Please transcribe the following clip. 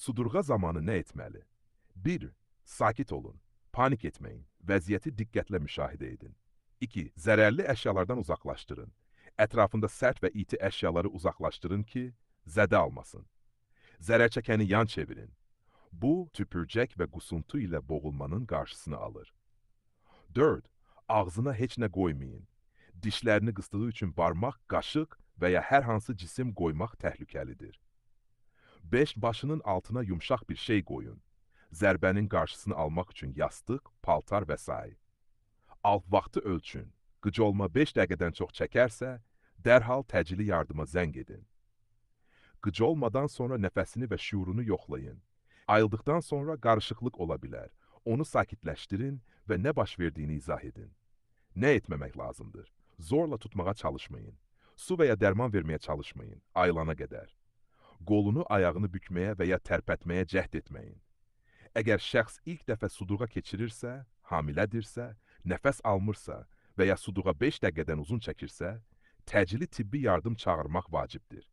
Sudurğa zamanı nə etməli? 1. Sakit olun. Panik etməyin. Vəziyyəti diqqətlə müşahidə edin. 2. Zərərli əşyalardan uzaqlaşdırın. Ətrafında sərt və iti əşyaları uzaqlaşdırın ki, zədə almasın. Zərər çəkəni yan çevirin. Bu, tüpürcək və qusuntu ilə boğulmanın qarşısını alır. 4. Ağzına heç nə qoymayın. Dişlərini qısdığı üçün barmaq, qaşıq və ya hər hansı cisim qoymaq təhlükəlidir. 5. Başının altına yumşaq bir şey qoyun. Zərbənin qarşısını almaq üçün yastıq, paltar və sair. Alt vaxtı ölçün. Qıcolma 5 dəqiqədən çox çəkərsə, dərhal təcili yardıma zəng edin. Qıcolmadan sonra nəfəsini və şüurunu yoxlayın. Ayıldıqdan sonra qarışıqlıq ola bilər. Onu sakitləşdirin və nə baş verdiyini izah edin. Nə etməmək lazımdır? Zorla tutmağa çalışmayın. Su və ya dərman verməyə çalışmayın, ayılana qədər. Qolunu, ayağını bükməyə və ya tərpətməyə cəhd etməyin. Əgər şəxs ilk dəfə sudurğa keçirirsə, hamilədirsə, nəfəs almırsa və ya sudurğa 5 dəqiqədən uzun çəkirsə, təcili tibbi yardım çağırmaq vacibdir.